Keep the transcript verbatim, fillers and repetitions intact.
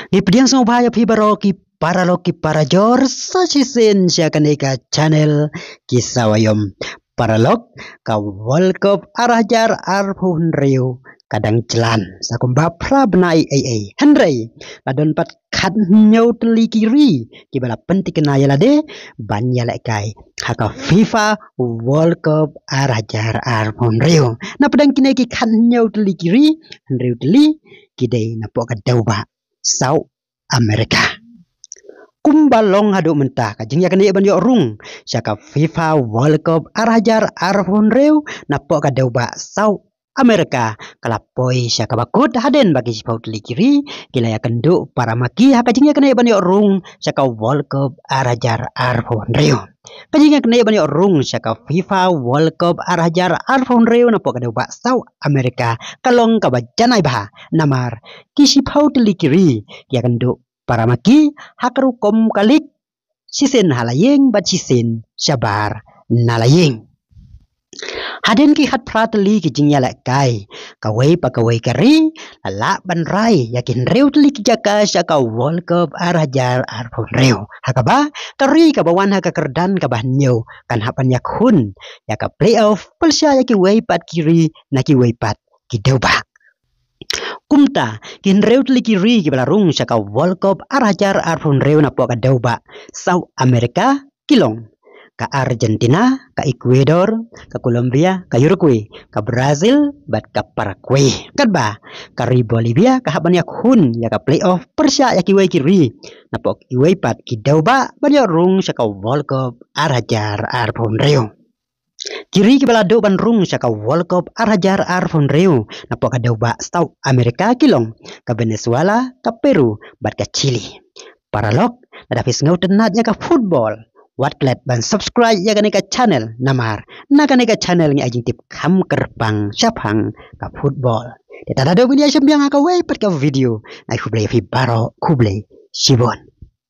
Ngi pdiang sngewbha ïa phi baroh ki paralok ki parajor sa shisien sha kane ka channel ki sawa ïom. Paralok, ka World Cup ar hajar arphew hynriew ka dang jlan sa kumba phra bnai ei ei. Hynrei la don pat khathynñiew tylli ki ri kiba la pynthikna ïa lade ban ïalehkai ha ka FIFA World Cup ar hajar arphew hynriew. Na pdeng kine ki khathynñiew tylli ki ri, hynriew tylli ki dei napoh ka dewbah South America. Kumba long haduh mynta, ka jingïaknieh ban ïoh rung sha ka FIFA World Cup ar hajar arphew hynriew napoh ka dewbah South America ka la poi sha kaba kut, hadien ba ki shiphew tylli ki ri ki la ïakynduh para ma ki ha ka jingïaknieh ban ïoh rung sha ka World Cup ar hajar arphew hynriew. Ka jingïaknieh ban ïoh rung sha ka FIFA World Cup ar hajar arphew hynriew napoh ka dewbah South America ka long kaba janai bha, namar ki shiphew tylli ki ri ki ïakynduh para ma ki ha ka rukom ka lig, shisien ha la ïing bad shisien shabar na la ïing. Hadien ki khatphra tylli ki jingïalehkai, kawei pa kawei ka ri la lah ban rai ïa ki hynriew tylli ki jaka sha ka World Cup ar hajar arphew hynriew. Ha kaba ka ri kaba wan ha ka kyrdan kaba hynñiew kan hap ban ïakhun ïa ka playoff pyrshah ïa kiwei pat ki ri na kiwei pat ki dewbah. Kumta, ki hynriew tylli ki ri kiba la rung sha ka World Cup ar hajar arphew hynriew napoh ka dewbah South America ki long ka Argentina, ka Ecuador, ka Colombia, ka Uruguay, ka Brazil bad ka Paraguay. Katba ka ri Bolivia ka hap ban ïakhun ïa ka playoff pyrshah ïa kiwei ki ri napoh kiwei pat ki dewbah ban ïoh rung sha ka World Cup ar hajar arphew hynriew. Ki ri kiba la duh ban rung sha ka World Cup ar hajar arphew hynriew napoh ka dewbah South America ki long ka Venezuela, ka Peru bad ka Chile. Paralok, lada phi sngewtynnad ïa ka football, wat klet ban subscribe ïa kane ka channel, namar na kane ka channel ngi ai jingtip kham kyrpang shaphang ka football. Te tada dei ban ïa shim biang ha kawei pat ka video. Ai khublei ïa phi baroh, khublei shibun.